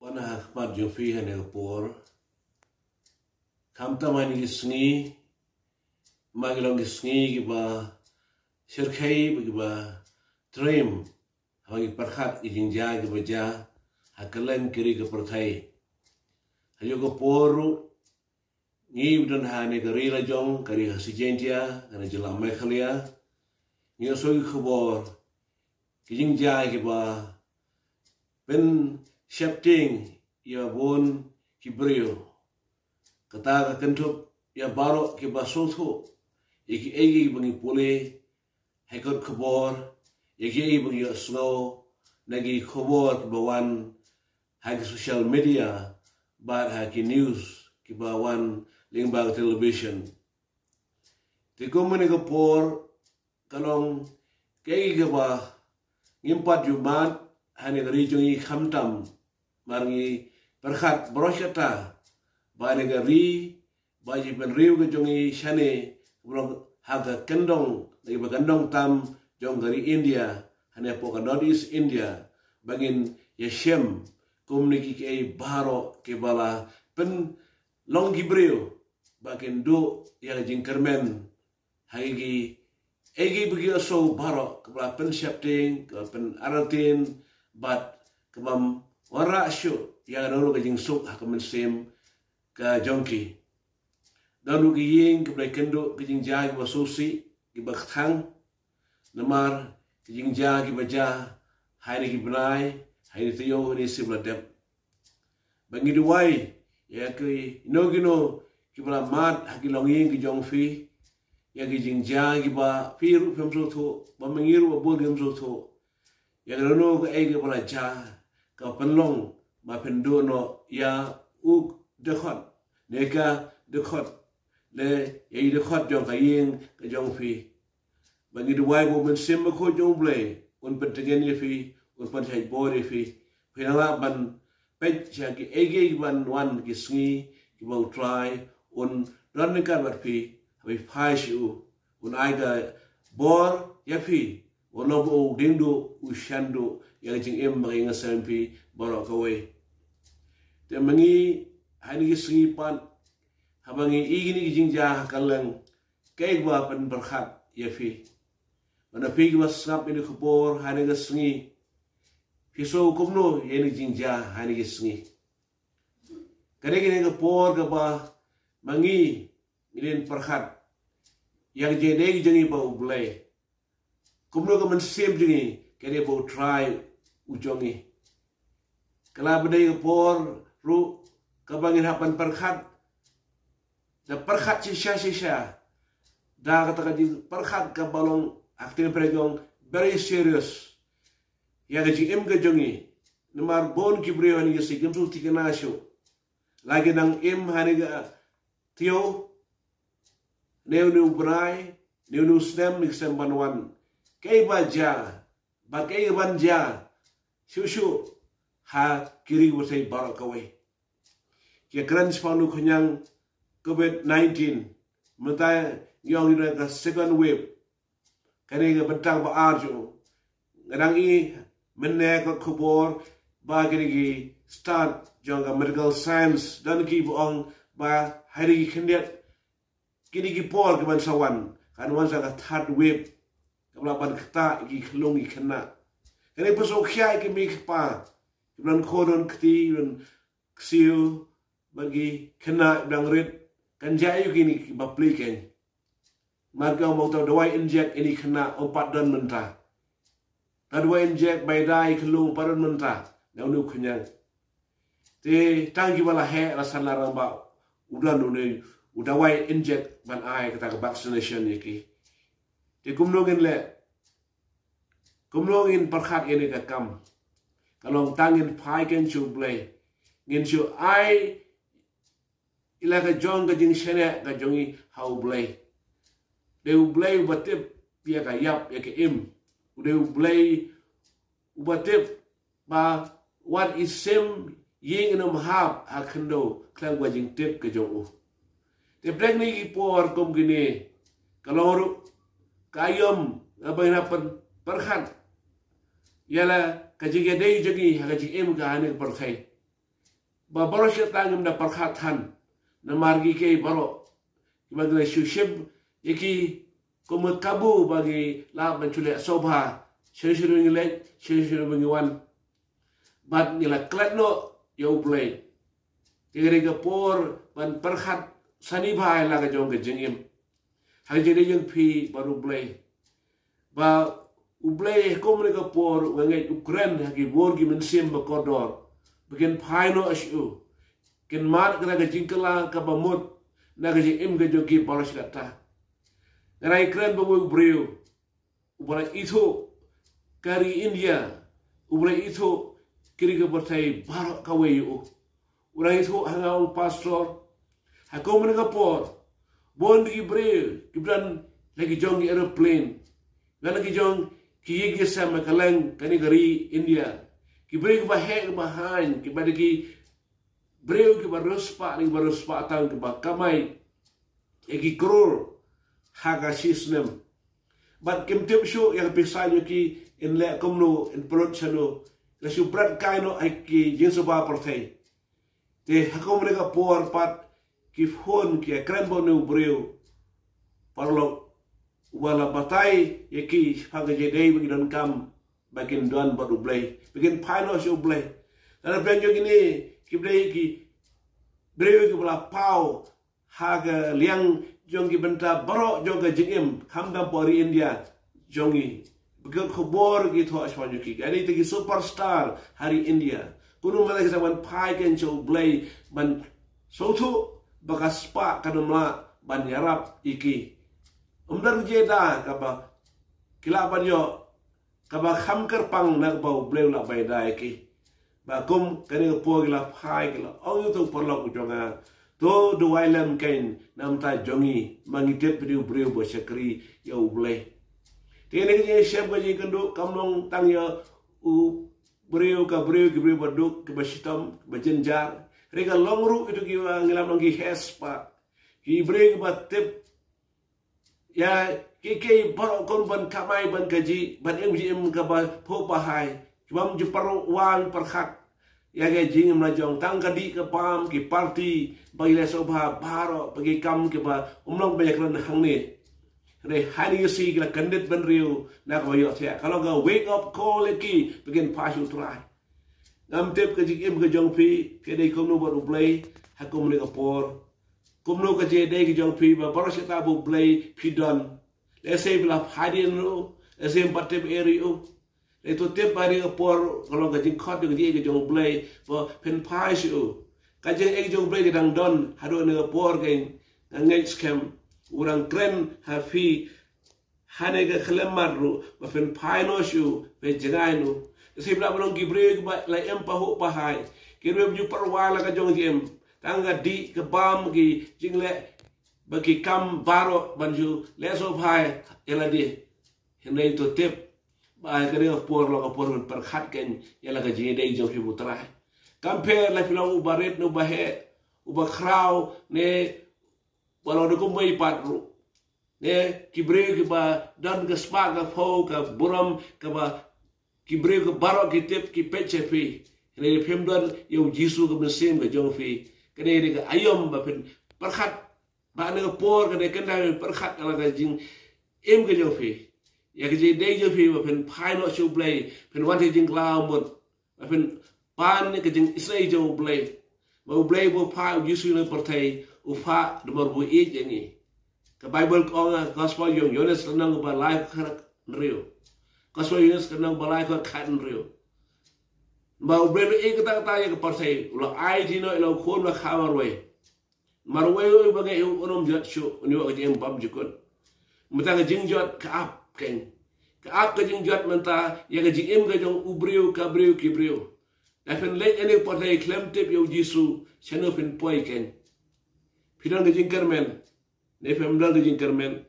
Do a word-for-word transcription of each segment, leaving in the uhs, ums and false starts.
Wan ha khmat jong phi ha kane ka por. Khamtam ha kine ki sngi, ma ki long ki sngi kiba shyrkhei bad kiba triem haba ngi pyrkhat ki jingjia kiba jia ha kylleng ki ri ka pyrthei. Ha kane ka por ruh ngi ba don ha kane ka ri la jong, ka ri Khasi Jaiñtia, ka jylla Meghalaya, ngi ïohsngew ki khubor ki jingjia kiba pynsheptieng ïa bun ki briew. Kata ka kynthup ïa baroh kiba sngewthuh ïa kiei kiei kiba ngi pule ha ki kot khubor, ïa kiei kiei ba ngi ïohsngew na ki khubor kiba wan ha ki social media bad ha ki news kiba wan lyngba ka television. Te kum ha kane ka por ka long kaei kaba ngim pat ju mad ha kane ka ri jong ngi, khamtam mar ngi pyrkhat baroh kata ba ha kane ka ri ba jingpynriew ka jong ngi shane, ba long ha ka kyndong, ha ka kyndong tam jong ka ri India, ha kane hapoh ka North East India, ba ngin ïashem kumne ki kiei baroh kiba la pynlong ki briew ba kin duh ïa ka jingkyrmen ha kiei kiei ba ki ïohsngew baroh, kaba la pynsheptieng, kaba la pynartatien bad kaba ym wanrah shuh ïa kano kano ka jingsuk ha ka mynsiem ka jong ki. Don ruh ki ïing kiba la ïakynduh ki jingjia kiba sngewsih, kiba kthang namar ki jingjia kiba jia ha kine ki bnai, ha kine ki taïew, ha kine ki sngi ba la dep. Ba ngi duwai ïa kino kino kiba la mad ha ki longïing ki jong phi ïa ki jingjia kiba phi ruh phim sngewthuh, ba ma ngi ruh ba bun ngim sngewthuh ïa kano kano kaei kaba la jia, ka pynlong ba phin duh noh ïa u dkhot ne ka dkhot, ne ïa i dkhot jong ka ïing ka jong phi. Ba ngi duwai ba u Mynsiem Bakhuid jong U Blei un pyntngen ïa phi, un pynshait bor ïa phi, phin nang lah ban peit sha kiei kiei kiban wan, ki sngi kiba U Trai un don ryngkat bad phi. Haba phi phai sha u, un ai ka bor ïa phi, un long ba u dieng duh, u shan duh ïa ka jingim bad ka ïing ka sem phi baroh kawei. Te ma ngi ha kine ki sngi pat, haba ngi i kine ki jingjia ha kylleng, kaei kaba pynpyrkhat ïa phi? Bad na phi kiba sngap ïa kane ka khubor ha kane ka sngi, phi sngew kumno ïa kine ki jingjia ha kine ki sngi? Ka dei kane ka por kaba ma ngi ngin pyrkhat ïa ka jingïadei jong ngi bad U Blei. Kumno ka mynsiem jong ngi ka dei bad U Trai u jong ngi? Ka la ba dei ka por ruh kaba ngin hap ban pyrkhat, da pyrkhat shisha shisha, da kata ka jingpyrkhat kaba long ha ka ktien Phareng ka ong very serious ïa ka jingim ka jong ngi. Namar bun ki briew ha kine ki sngi kim sngewthikna shuh, la ki nang im ha kane ka taïew, ne une u bnai, ne une u snem, ne ki snem ban wan, kaei ba jia bad kaei ban jia shuh shuh ha ki ri ki pyrthei baroh kawei. Ki kren shaphang une u khñiang Covid nineteen, mynta ngi ong ïa ka second wave. Kane ka bynta ba ar jong u. Nga dang i mynne ka khubor ba kine ki stad jong ka medical science, don kiba ong ba ha kine ki khyndiat, kine ki por kiban sa wan, kan wan sa ka third wave, kaba lah ban ktah ïa ki khyllung ki khynnah. Kane pynshongkhia ïa ki mei ki kpa, kiba don khun don kti, don ksiew, bad ki khynnah ba dang rit, kan jia aïu ïa kine kiba plie keiñ? Namar ki ong ba uta u dawai injek ïa kine ki khynnah um pat don mynta. Uta u dawai injek bai da ïa ki khyllung um pat don mynta na une u khñiang. Te tang kiba la heh la san la rangbah u don une u dawai injek ban ai, kata ka vaccination ïa ki. Te kumno ngin leh? Kumno ngin pyrkhat ïa kane ka kam? Ka long tang ngin phai keiñ sha U Blei, ngin shu ai ïa la ka jong ka jingshaniah ka jong ngi ha U Blei. Dei U Blei uba tip ïa ka ïap ïa ka im. U dei U Blei uba tip ba wat i sim ïing in ym hap ha khyndew khlem ka jingtip ka jong u. Te pdeng kine ki por kum kine, ka long ruh ka aïom kaba ngin hap ban pyrkhat ïa la ka jingïadei jong ngi ha ka jingim ka ha kane ka pyrthei. ba baroh shi katta ngim da pyrkhat than. Namar ki kei baroh kiba ngi la shu shim ïa ki kum ka kabu ba ngi lah ban shu leh sngewbha shuh shuh ngi leh shuh shuh ba ngi wan. Bad ngi la klet noh ïa U Blei. Te ka dei ka por ban pyrkhat sani bha ïa la ka jong ka jingim. Ha ka jingdei jong phi bad U Blei. Ba U Blei ha kum kane ka por u ngeit u kren ha ki bor ki mynsiem ba kordor ba kin phai noh sha u. Kin mad kata ka jingkylla kaba mut na ka jingim ka jong ki baroh shi katta. Nga dei kren ba uwei u briew uba la ithuh ka ri India, uba la ithuh ki ri ka pyrthei baroh kawei ïa u. U la ithuh ha nga u pastor. Ha kum kane ka por bun ki briew kiba don la ki jong ki aeroplane, la ki jong ki ïing ki sem ha kylleng kane ka ri India. Ki briew kiba heh kiba haiñ, kiba dei ki briew kiba riewspah, kiba riewspah tang, kiba kamai ïa ki klur ha ka shi snem. Bad kim tip shuh ïa ka pisa jong ki in leh kumno, in pynlut shano. La shu bret kai noh ha ki jingsngewbha pyrthei. Te ha kum kane ka por pat ki phone ki ïakren bad une u briew paralok uba la batai ïa ki shaphang ka jingdei ba ki donkam ba kin don bad U Blei, ba kin phai noh sha U Blei. Lada phi ïohi jong kine kiba dei ki briew kiba la paw ha ka liang jong ki bynta baroh jong ka jingim, khamtam hapoh ri India jong ngi. Ba ki khubor ki thoh shaphang jong ki, ka dei kita ki superstar ha ri India. Kumno mynta ki sa wan phai kein sha U Blei ban sngewthuh ba ka spah kan ym lah ban ïarap ïa ki. Ym don jingïada kaba ki lah ban ïoh kaba kham kyrpang na kaba U Blei u la bai da ïa ki. Ba kum kane ka por ki la phai, ki la ong ïa uto u paralok u jong nga, to duwai lem kein na ka bynta jong ngi, ma ngi tip phi dei u briew ba shakri ïa U Blei. Te kane ka jingshem ka jingkynduh kam long tang ïa u briew ka briew, ki briew ba duk, kiba shitom, kiba jynjar. Hynrei ka long ruh ïa kito kiba ngi lah ban ong ki heh spah, ki briew kiba tip ïa kiei kiei baroh kum ban kamai, ban kajih, ban im jingim kaba phuh ba hai, kibym ju pyrkhat, pyrkhat ïa ka jingim la jong, tang ka dih ka bam, ki party, ba ki leh sngewbha baroh, ba ki kam kiba ym long ban ïakren hangne. Hynrei ha kine ki sngi ki la kyndit bynriew na kaba ïohthiah. Ka long ka wake up call ïa ki ba kin phai sha U Trai. Ngam tip ka jingim ka jong phi ka dei kumno bad U Blei ha kum kane ka por. Kumno ka jingïadei ka jong phi, ba baroh shi katta ba U Blei phi don. Lehse phi la phai dien ruh, lehse ym pat tip ei ruh. Lehse to tip ba ha kane ka por ka long ka jingkhot, ka jingïadei ka jong U Blei ba phin phai sha u. Ka jingïadei ka jong U Blei ka dang don haduh kane ka por, kein nga ngeit skhem u dang kren ha phi ha kane ka khyllipmat ruh ba phin phai noh sha u, phin jngai noh. Lehse phi lah ban long ki briew kiba la im pahuh pahai, ki briew ba ju pyrwa la ka jong jingim, tang ka dih ka bam, ki jingleh, ba ki kam baroh ban ju leh sngewbha ïa lade. Hynrei to tip ba ha kane ka por long ka por ban pyrkhat kein ïa la ka jingïadei jong phi bad U Trai. Kam pher la phi long uba rit ne uba heh, uba khraw ne ba long da kumba i pat ruh, ne ki briew kiba don ka spah ka phew ka burom, kaba ki briew ka baroh ki tip ki peit sha phi. Hynrei phim don ïa U Jisu ka mynsiem ka jong phi. Kane ka dei ka aïom ba phin pyrkhat, ba ha kane ka por ka dei kane ka pyrkhat ïa la ka jingim ka jong phi, ïa ka jingïadei jong phi, ba phin phai noh sha U Blei, phin wan sha ka jingkylla mut, ba phin pan ïa ka jingisynei jong U Blei. Ba U Blei ba u phah U Jisu na pyrthei, u phah namar ba u ïeit ïa ngi. Ka Baibl ka ong ha ka Gospel jong u Ïoannis ka lynnong ba lai khathynriew. Gospel Ïoannis ka lynnong ba lai khathynriew. Ba U Blei u la ïeit katta katta ïa ka pyrthei, u la ai ïa u Khun ba kha marwei. Marwei uwei uba ngeit ïa u un ym jot shuh, un ïoh ka jingim bymjukut. Mynta ka jingjot ka ap kein. Ka ap ka jingjot mynta ïa ka jingim ka jong u briew, ka briew, ki briew. Da phin leit ha kane ka pyrthei khlem tip ïa U Jisu, shano phin poi kein? Phi don ka jingkyrmen ne phim don ka jingkyrmen?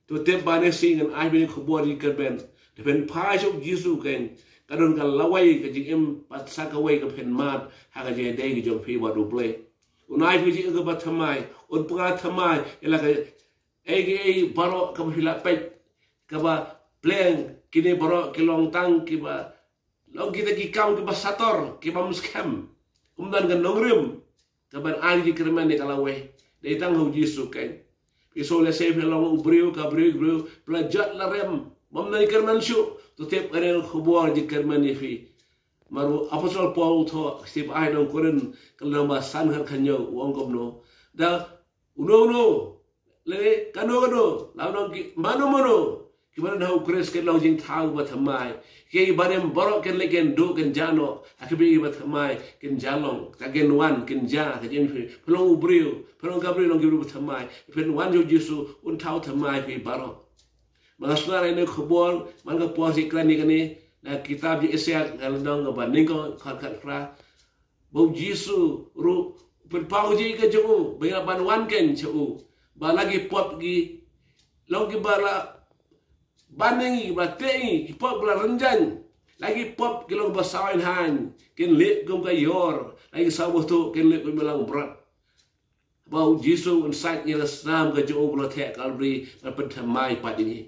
To tip ba ha kane ka sngi ngan ai ïa phi ka khubor jingkyrmen. Da phin phai sha U Jisu kein, ka don ka lawei ka jingim bad sa kawei ka phin mad ha ka jingïadei ka jong phi bad U Blei. Un ai ïa phi ka jingim kaba thymmai, un pynkha thymmai ïa la kaei kaei baroh kaba phi la peit, kaba pleng. Kine baroh ki long tang kiba long kita ki kam kiba sator, kiba ym skhem. Ym don ka nongrim kaban ai jingkyrmen ïa ka lawei. Dei tang ha u Jisu keiñ. Phi sngew lehse phi long u briew, ka briew, ka briew ba la jot la rem. Ym don jingkyrmen shuh. To tip ka khubor jingkyrmen ïa phi. Namar u Apostol Paul u thoh, ka shithi ba ai na u Korinth, ka lynnong ba san, khat khathynñiew, u ong kumno. Da uno uno, lane kano kano, la u nong ki mano mano kiba don ha u Khrist kin long jingthaw ba thymmai. Ki barim baroh kin leit kin duh kin jah noh, ha kiba ïa kiba thymmai kin jah long. Te kin wan kin jah, te kin phi, phi long u briew, phi long ka briew, long ki briew ba thymmai. Phin wan ïa u Jisu, un thaw thymmai phi baroh. Ba nga sngewthuh ïa kane ka khubor, man ka por shi kren ïa kane, na kitab jong Isaiah ka lynnong kaba nyngkong, khat khat phra. Ba u Jisu ruh u pynpaw jingïeit ka jong u, ba ngi lah ban wan keiñ sha u. Ba la ki pop ki long kiba la ban ïa ngi, ba teh ngi, ki pop ba la rynjang. La ki pop ki long ba saw einhaiñ, kin lieh kum ka ïor, la ki saw batuh, kin lieh kum ka langbrot. Ba u Jisu un sait ïa la snam ka jong u ba la theh Kalbari, ban pynthymmai pat ïa ngi.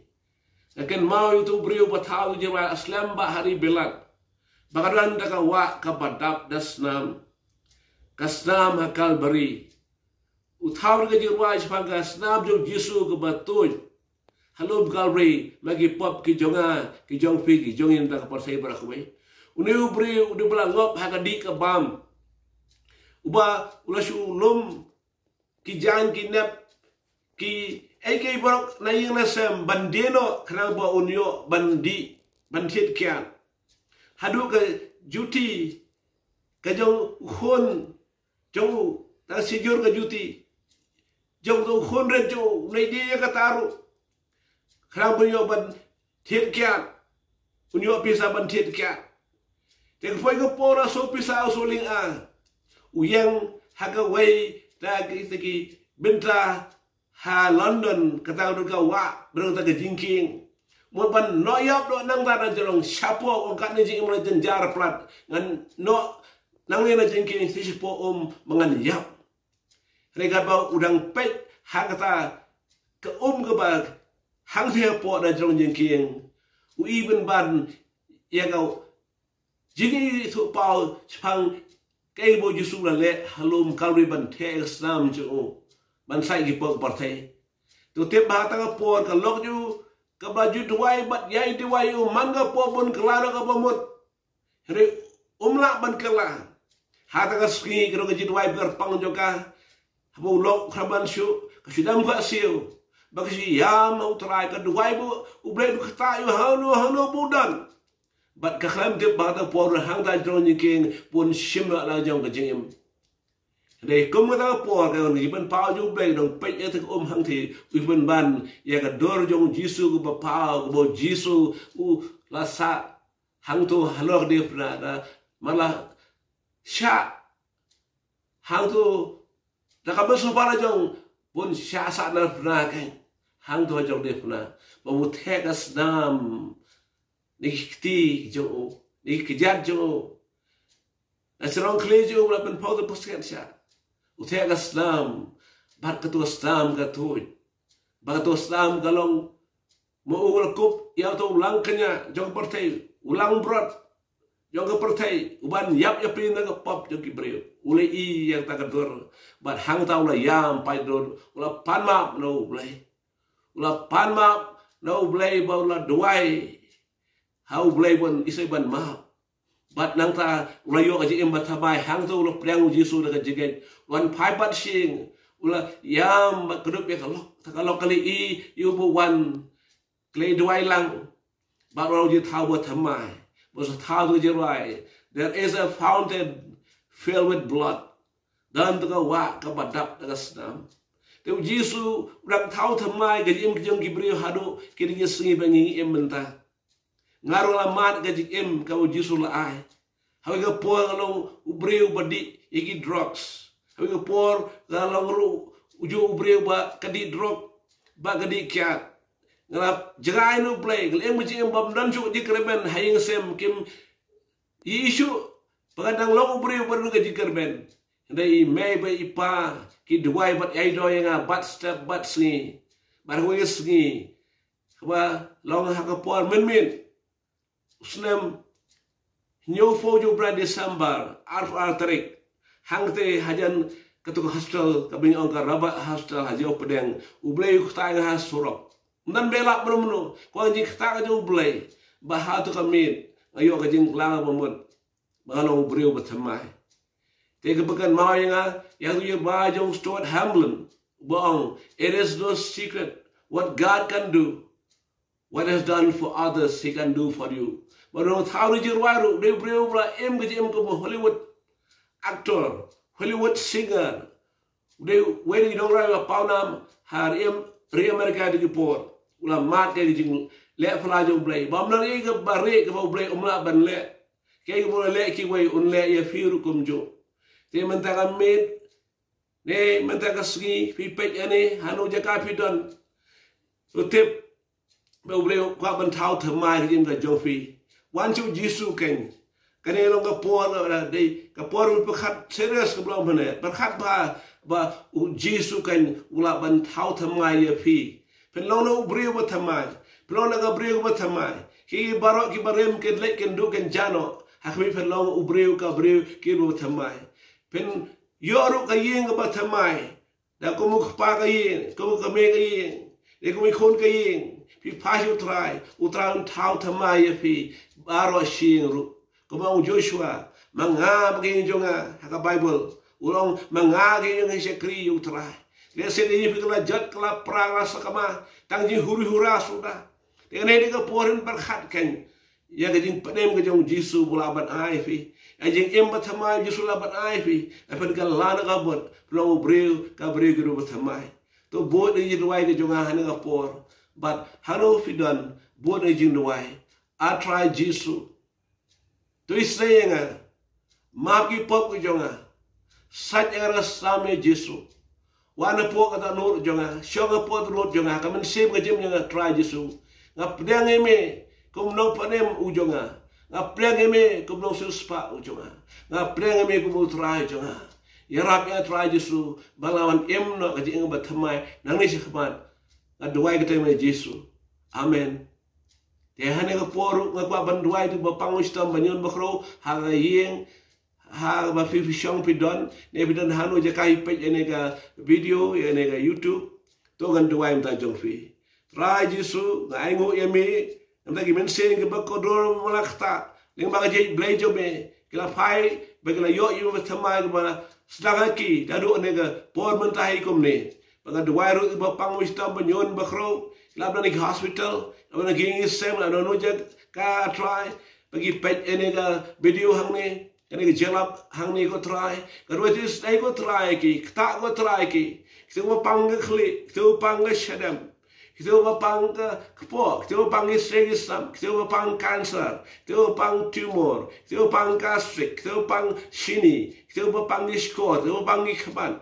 Nga kynmaw ïa uto u briew ba thaw ïa ka jingrwai ha slem ba ha ri Bilat. Ba ka don da ka wah kaba dap da snam. Ka snam ha Kalbari. U thaw ïa ka jingrwai shaphang ka snam jong u Jisu kaba tuid ha lum Kalbari, ma ki pop ki jong nga, ki jong phi, ki jong ngi na ka pyrthei baroh kawei. Une u briew, une ba la ngop ha ka dih ka bam. Uba u la shu lum ki jaiñ ki nep, kiei kiei baroh na ïing na sem, ban die noh, khnang ba un ïoh ban dih, ban thied kiad. Haduh ka juti ka jong u khun jong u, tang sha jur ka juti jong u khun rit jong u, u leit die ïa kata ruh, khnang ba un ïoh ban thied kiad, un ïoh pisa ban thied kiad. Te ka poi ka por, u shu pisa, u shu lynga, u ïeng ha kawei na kita ki bynta ha London, kata ka don ka wah, ba don kata ka jingkieng. Mut ban noh ïap noh nangta na jrong shapoh, ong katne jingim la jynjar palat. Ngan noh nangne na jingkieng, shi shapoh um ba ngan ïap. Hynrei katba u dang peit ha kata ka um kaba hangthie hapoh na jrong jingkieng, u i pynban ïa ka jingithuhpaw shaphang kaei ba u Jisu u la leh ha lum Kalbari ban theh ka snam jong u, ban sait ki pop ka pyrthei. To tip ba ha kata ka por ka lok jong u kaba ju duwai bad ïai duwai ïa u man ka por bun kylla ruh kaba mut. Hynrei um lah ban kylla. Ha kata ka sngi ka don ka jingduwai ba kyrpang jong ka. Haba u lok u khlem ban shuh, ka shu dem ka siew, bad ka shu ïam ha u Trai, ka duwai ba U Blei un ktah ïa u hangno hangno ba u don. Bad ka khlem tip ba ha kata ka por hangta jrong jingkieng bun shim la la jong ka jingim. Hynrei kum kata ka por ka don ka jingpynpaw jong U Blei, dang peit ïa kata ka um hangthie, u pynban ïa ka dur jong u Jisu kaba paw, kaba u Jisu u la sah hangto halor ka diengphna, da man la shah hangto da ka mynsiem ba la jong, bun shah sah na phna keiñ, hangto ha jong diengphna, ba u theh ka snam na ki kti jong u, na ki kjat jong u. Na shnong khlieh jong u la pynpaw da puskhet shah. U theh ka snam, bad kato ka snam ka tuid. Bad kato ka snam ka long, ma u la kup ïa uto u lang kñia jong ka pyrthei, u langbrot jong ka pyrthei, u ban ïap ïa phi na ka pop jong ki briew. U la i ïa kata ka dur, bad hangta u la ïam paidbah, u la pan map na U Blei. U la pan map na U Blei bad u la duwai ha U Blei ban isei ban map. Bad nangta u la ïoh ka jingim ba thymmai, hangto u la pdiang u Jisu da ka jingngeit. U wan phai bad shyieng, u la ïam bad kdup ïa ka lok. Kata ka lok ka la i ïa u ba wan, ka la duwai lang. Bad u la jingthaw ba thymmai, ba u sa thaw da ka jingrwai. There is a fountain filled with blood. Don kata ka wah kaba dap da ka snam. Te u Jisu u dang thaw thymmai ka jingim ki jong ki briew haduh kine ki sngi ba ngi im mynta. Nga ruh nga la mad ka jingim kaba u Jisu u la ai. Hawei ka por nga long u briew ba dih ïa ki drugs. Hawei ka por nga long ruh ujuh u briew ba ka dih drug, ba ka dih kiad. Nga la jngai na U Blei, nga la im ka jingim bym don shuh jingkyrmen, ha ïing sem kim ïohi shuh ba nga dang long u briew ba don ka jingkyrmen. Hynrei i mei bad i pa ki duwai bad ïai dor ïa nga bad step bad sngi. Bad hawei ka sngi kaba long ha ka por mynmiet, u snem hynñiewphew jong u bnai December, arphew ar tarik, Hangta hajan katu ka hospital, ka bynta ong ka Robert Hospital ha Jowpdeng, U Blei u ktah ïa nga ha surok. Ym don ba lap mynno mynno, ka jingktah ka jong U Blei. Ba ha tu ka miet nga ïoh ka jingkhlaiñ ba mut, ba nga long u briew ba thymmai. Te ka ba kynmaw ïa nga ïa u ïa ba jong Stuart Hamblen, ba ong, "It is no secret what God can do. What has done for others, he can do for you." Ba nong thaw ri jingrwai ruh, dei u briew ba la im ka jingim kum Hollywood actor, Hollywood singer. Dei wei ri nongrwai ba pawnam ha ri America dei ki por. U la mad ka jingleh phylla jong U Blei. Ba ym don ïa ka ba ri ka ba U Blei um lah ban leh. Ka ba leh kiwei, un leh ïa phi ruh kumjuh. Te mynta ka miet, ne mynta ka sngi, phi peit ïa ne, hano jaka phi don. To tip ba U Blei u kwah ban thaw thymmai ka jingim ka jong phi. Wan sha U Jisu kein. Kane long ka por, ka dei ka por pyrkhat serious ka ba long mynne. Pyrkhat ba, ba U Jisu kein u lah ban thaw thymmai ïa phi. Phin long na u briew ba thymmai. Phin long na ka briew ba thymmai. Ki baroh ki barim kin leit kin duh kin jano. Ha khmih, phin long u briew ka briew ki ba thymmai. Phin ïoh ruh ka ïing ka ba thymmai. Da kum u kpa ka ïing, kum u kmie ka ïing, da kum u khun ka ïing. Phi phai sha U Trai, U Trai un thaw thymmai ïa phi baroh shi ïing ruh. Kumba ong Joshua, ma nga bad ka ïing jong nga, ha ka Baibl u ong, ma nga bad ka ïing jong nga ngi shakri ïa U Trai. Lehse ka ïing phi ka la jot, ka la pra, ka la sakma, tang jinghuri hura suda. Te kane dei ka por phin pyrkhat kein ïa ka jingpynim ka jong U Jisu ba u lah ban ai phi. Ïa ka jingim ba thymmai U Jisu u lah ban ai phi. Ïa phin kylla na ka mut, phin long u briew, ka briew, ka briew ba thymmai. To bud na ka jingduwai ka jong nga ha kane ka por. Bad hano phi don, bud na ka jingduwai. A Trai Jisu, to isynei ïa nga. Map ki pop ki jong nga. Sait ïa nga da ka snam ïa Jisu. Wan hapoh ka dohnud jong nga, shong hapoh dohnud jong nga, ka mynsiem ka jingim jong nga, Trai Jisu. Nga pdiang ïa me kum u nongpynim u jong nga. Nga pdiang ïa me kum u nongsiewspah u jong nga. Nga pdiang ïa me kum u Trai jong nga. Ïarap ïa nga, Trai Jisu, ba nga lah ban im noh ka jingim ba thymmai nangne shakhmat. Nga duwai kata ha ka kyrteng Jisu. Amen. Te ha kane ka por ruh nga kwah ban duwai ïa u ba pang, u shitom, ba ñion, ba khrew, ha ka ïing, ha ba phi, phi shong phi don, ne phi don hano jaka phi peit ïa kane ka video, ïa kane ka YouTube. To ngan duwai mynta jong phi. Trai Jisu, nga ainguh ïa me namar ki mynsiem ki ba kordor ba la ktah lyngba ka jingïeit Blei jong me, ki la phai ba ki la ïoh ïa me ba thymmai, ki ba la sdang ha ki naduh kane ka por mynta haduh kumne. Ba nga duwai ruh ïa u ba pang, u shitom, ba ñion, ba khrew, ki la don ha ki hospital, ki la don ha ki ïing ki sem, ki la don hano jaka, Trai, ba ki peit ïa kane ka video hangne, kane ka jinglap hangne, ko Trai. Nga duwai, to isynei, ko Trai, ïa ki, ktah, ko Trai, ïa ki. Kito ba pang ka khlieh, kito ba pang ka shadem, kito ba pang ka kpoh, kito ba pang ki seng ki sam, kito ba pang cancer, kito ba pang tumor, kito ba pang gastric, kito ba pang shini, kito ba pang ki shkor, kito ba pang ki khmat,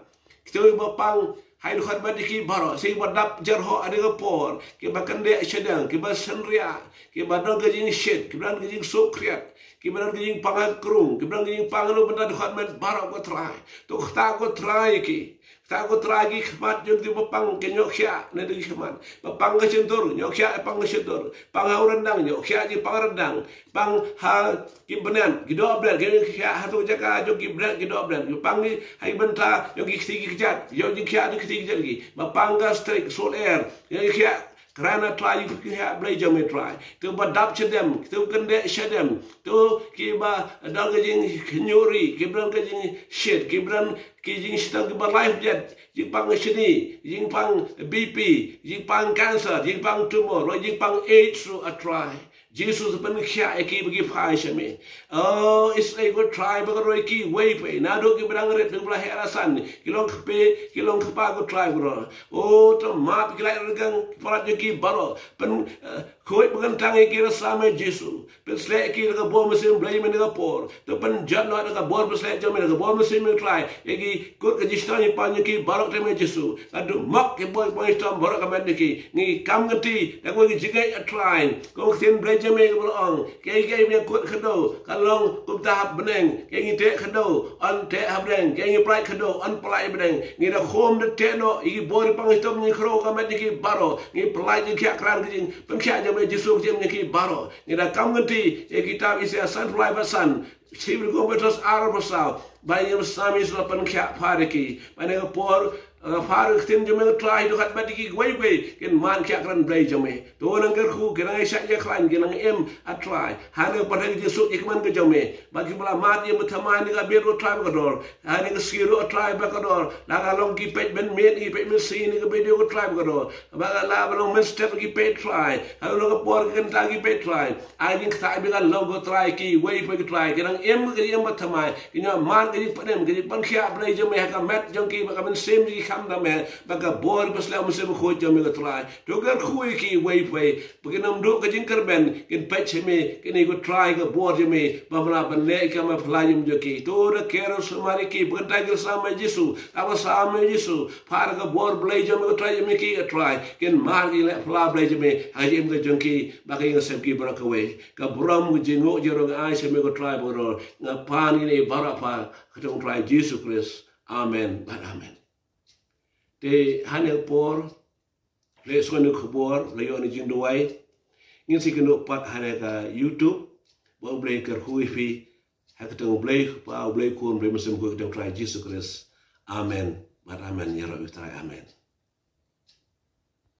kito ba pang, ha ka dkhot met jong ki baroh, sa ki ba dap jarhoh ha kane ka por, ki ba kyndit shadem, ki ba synriah, ki ba don ka jingshit, ki ba don ka jingsuk khriat, ki ba don ka jingpang ha krung, ki ba don ka jingpang ruh mynta, dkhot met baroh, ko Trai. To ktah, ko Trai, ïa ki. Ktah, ko Trai, ïa ki khmat jong ki ba pang, ki ñiuh khiah na ki khmat. Ba pang ka shyntur, ñiuh khiah, pang ka shyntur. Pang ha u ryndang, ñiuh khiah, ki pang ryndang. Pang ha ki bneng, ki doh bneng, ki ñiuh khiah, ha tu jaka jong ki bneng, ki doh bneng. Ki pang ki ha ki bynta jong ki kti ki kjat, jong ki khiah tu kti ki kjat ki. Ba pang ka strik, sulh air, ki ñiuh khiah, kren, a Trai, ïa ki khiah, Blei jong me, Trai. Kito ba dap shadem, kito kyndit shadem, kito ki ba don ka jingkhñiuh ri, ki ba don ka jingshit, ki ba don ki jingshitom, ki ba lai bjat, jingpang shini, jingpang B P, jingpang cancer, jingpang tumor, jingpang AIDS ruh, a Trai. Jisu, to pynkhiah ïa ki ba ki phai sha me. O Israel, ko Trai, ba ka roi kiwei pat, naduh ki ba dang rit, naduh ba la heh la san, ki long kpa, ki long kpa, ko Trai, ko Trai. O, to map ïa ki lait renggang, ki palat jong ki baroh. Pyn, eh, khuid ba kyntang ïa ki da ka snam Jisu. Pynsleh ïa ki da ka bor mynsiem Blei jong me ha kane ka por. To pynjot noh da ka bor pynsleh jong me, da ka bor mynsiem, me Trai. Ïa ki kut ka jingshitom jingpang jong ki baroh ha ka kyrteng Jisu. Ka dum mok ki bor pang shitom baroh ka met jong ki. Ngi kam ka kti da kawei ka jingngeit, a Trai. Kum ka ktien Blei jong me kaba la ong, kiei kiei ba ïakut kdew, ka long kumta ha bneng. Kiei ngi teh kdew, yn teh ha bneng. Kiei ngi pyllait kdew, yn pyllait ha bneng. Ngi da khum da teh noh ïa ki bor pang shitom jingkhrew ka met jong ki baroh. Ngi pyllait jingkhiah krat ka jingpynkhiah jong me Jisu ka jingim jong ki baroh. Ngi da kam ka kti ïa kitab Isaïah sanphew lai bad san. Shi Bynriew Petros ar ba saw, ba ïa ba sami sla pan khia phar ki, ba ne ka por, eh, phar ka ktien jong me Trai, to khat ba ki wei wei kin man khia kren Blei jong me. To nang kyrkhu, ki nang ïa shah ïa khlaiñ, ki nang im A Trai. Ha ne ka por ha ki jingsuk ïa ka man ka jong me, ba ki bala mat ïa ba thymmai ne ka bit ruh Trai ba ka dor, ha ne ka ski ruh Trai ba ka dor, la ka long ki peit mynmiet, ki peit mynsiem ne ka bit ruh Trai ba ka dor. Ba ka la ba long mynstep ki peit Trai. Ha long ka por ka kynta ki peit Trai. Ai jingkthah ba ka long ko Trai, ki wei peit Trai, ki nang im, ki im ba thymmai, ki nang man, ki pan im, ki pan khia Blei jong me ha ka met jong ki, ba ka mynsiem ki kham da me, ba ka bor ba slem mynsiem ko jong me ko Trai. To kyrkhu ki wei peit, ba kin ym duh ka jingkyrmen, kin peit sha me, kin ïa ko Trai ka bor jong me, ba mla ban leh ka ma phla jong ki. To da ker sumari ki, ba kan ta ki sa me Jisu, ta ba sa me Jisu, phar ka bor Blei jong me ko Trai jong me ki A Trai, kin mar ki leh phla Blei jong me, ha ka jingim ka jong ki, ba ka ïing ka sem ki baroh kawei. Ka burom ka jingnguh jingrong ai sha me ko Trai baroh, nga pan ïa ne baroh pha, ha ka kyrteng Trai Jisu Khrist. Amen, bad amen. Te ha ne ka por, leh sngewbha ne ka khubor, la ïoh ne jingduwai. Ngin sa ïakynduh pat ha ne ka YouTube, ba U Blei kyrkhu ïa phi, ha ka kyrteng U Blei Kpa, U Blei Khun, U Blei Mynsiem Bakhuid, ha ka kyrteng Trai Jisu Khrist. Amen. Bad amen, ïaroh ïa U Trai, amen.